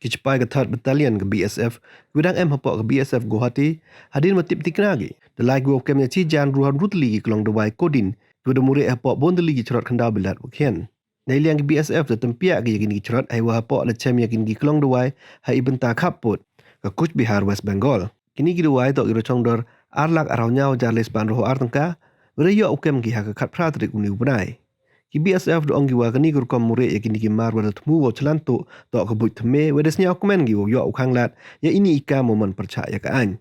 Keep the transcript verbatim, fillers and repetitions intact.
Ki chipai ka Third Battalion ka B S F, ki wa dang em hapoh ka B S F Guwahati, hadien wa tip tikna ki, da lai ki wow kem ya chi jan ruh hynru tylli ki klong dawai codeine, ki wa da mureh hapoh bun tylli ki chrot khyndaw bilat wa khian. Neiliang ki B S F da tympiah ki ya kini ki chrot, heiwa hapoh da chem ya kini ki klong dawai ha i bynta khappud ka Cooch Behar, West Bengal. Kini ki dawai toh ki rachong dor ar lak ar hajar jar lai spah hynru ar tyngka, wa da yoh u kem ki ha ka khatphra tarik uni u bnai. Ki B S F da ong ki wa kani ka rukom mureh ya kini ki mar wa da thmu wow chlan tuh, toh ka buit thymme, wa da sñiaw kmen ki wow yoh u khang lad ya ini i kam wa man pyrchah ya ka aiñ.